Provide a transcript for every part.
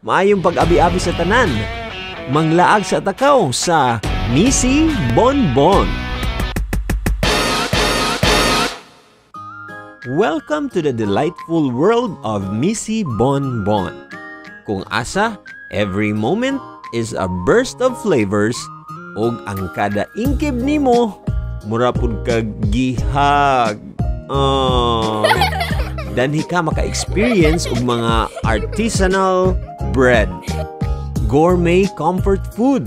Maayong pag-abi-abi sa tanan. Manglaag sa takaw sa Missy Bonbon. Welcome to the delightful world of Missy Bonbon. Kung asa, every moment is a burst of flavors ug ang kada ingkib nimo mura pud kag gihag. Oh. Danhi ka maka-experience og mga artisanal bread, gourmet comfort food,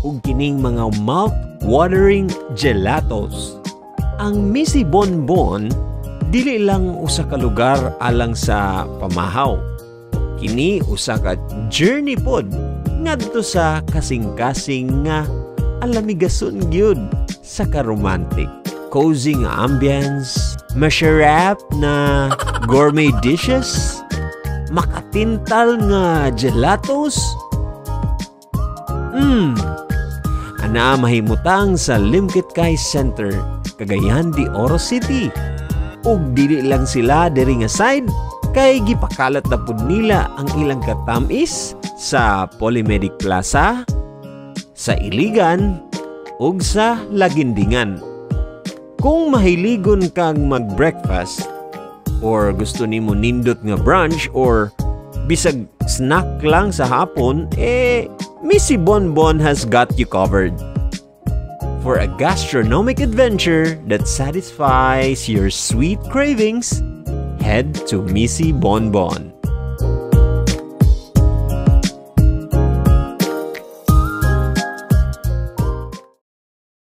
ug kining mga mouth-watering gelatos. Ang Missy Bonbon dili lang usa ka lugar alang sa pamahaw. Kini usa ka journey pod ngadto sa kasing-kasing nga alamigason gyud sa ka-romantic. Cozy nga ambience, masarap na gourmet dishes, makatintal nga gelatos. Ana mahimutang sa Limketkai Center, Cagayan de Oro City. Ug dili lang sila diri nga side kay gipakalat na pud nila ang ilang katamis sa Polymedic Plaza, sa Iligan ug sa Lagindingan. Kung mahiligon kang mag-breakfast or gusto nimo nindot nga brunch or bisag snack lang sa hapon, eh, Missy Bonbon has got you covered. For a gastronomic adventure that satisfies your sweet cravings, head to Missy Bonbon.